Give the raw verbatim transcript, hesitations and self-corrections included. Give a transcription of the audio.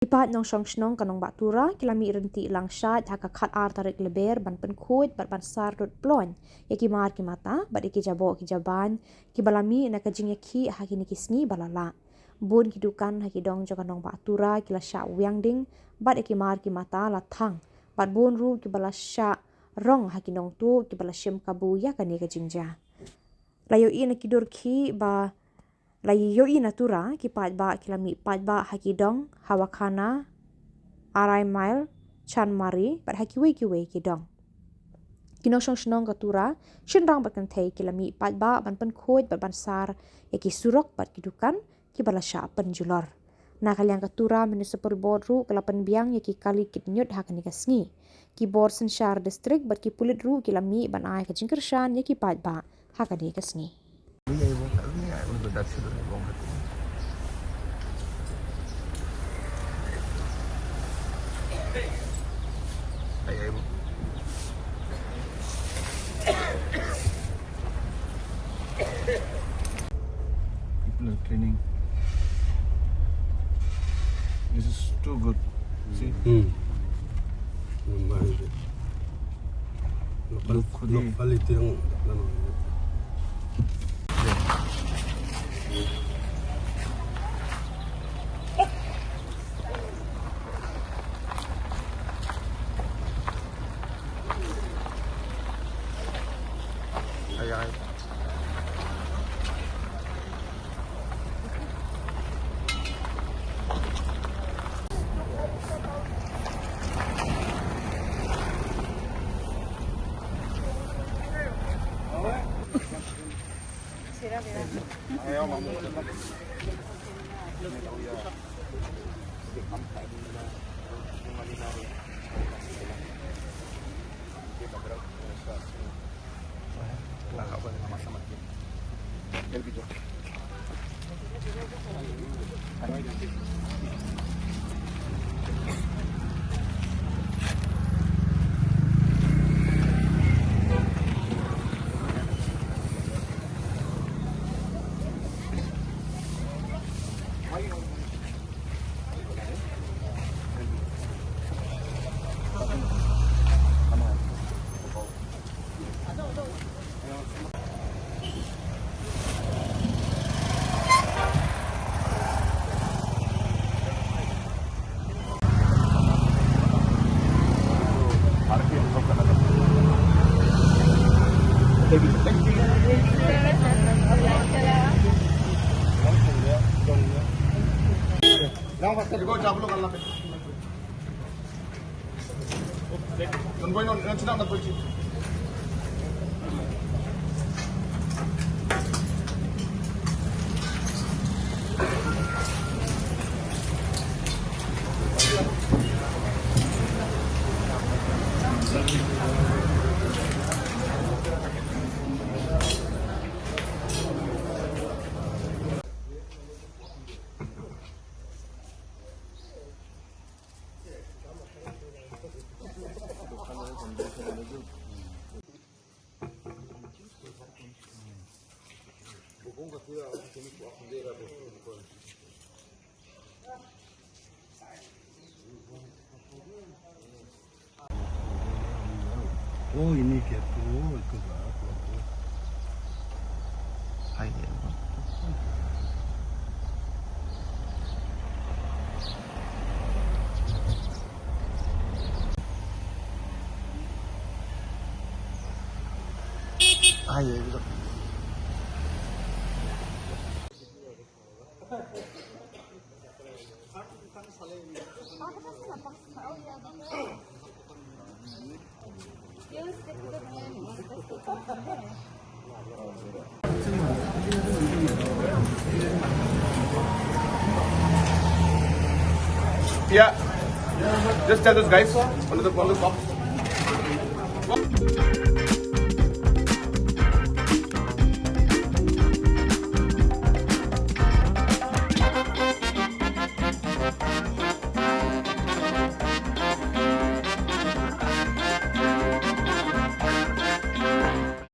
Ki paid nongshong shnong ka Nongbah Tura ki la mih ryntih lang shait ha ka khatar tarik Lber ban pynkhuid bad ban sar dud ploiñ ïa ki mar ki mata bad ïa ki jaboh ki jabain kiba la mih na ka jingïakhih ha kine ki sngi ba la lah. Bun ki dukan ha ki dong jong ka Nongbah Tura ki la shah wiang ding bad ïa ki mar ki mata la thang bad bun ruh kiba la shah rong ha ki nongtuh kiba la shim kabu ïa kane ka jingjia. La ïohi na ki dur khih ba la ïohi na Tura ki paidbah ki la mih paidbah ha ki dong, ha Wakhana, Arai Mail, Chanmari bad ha kiwei kiwei ki dong. Ki nongshong shnong ka Tura, shynrang bad kynthei ki la mih paidbah ban pynkhuid bad ban sar ïa ki surok bad ki dukan kiba la shah pynjulor. Na ka liang ka Tura Municipal Board ruh ka la pynbiang ïa ki kali kit ñiut ha kane ka sngi. Ki bor synshar district bad ki pulit ruh ki la mih ban ai ka jingkyrshan ïa ki paidbah ha kane ka sngi. People are cleaning. This is too good. See? Hmm. Memang. Lokal, lokal itu yang memang. Ayo, ayo. Oh, ini gitu, itu lah. Hai, ya. Hai, ya, gitu. Yeah. Just tell those guys on the, on the top.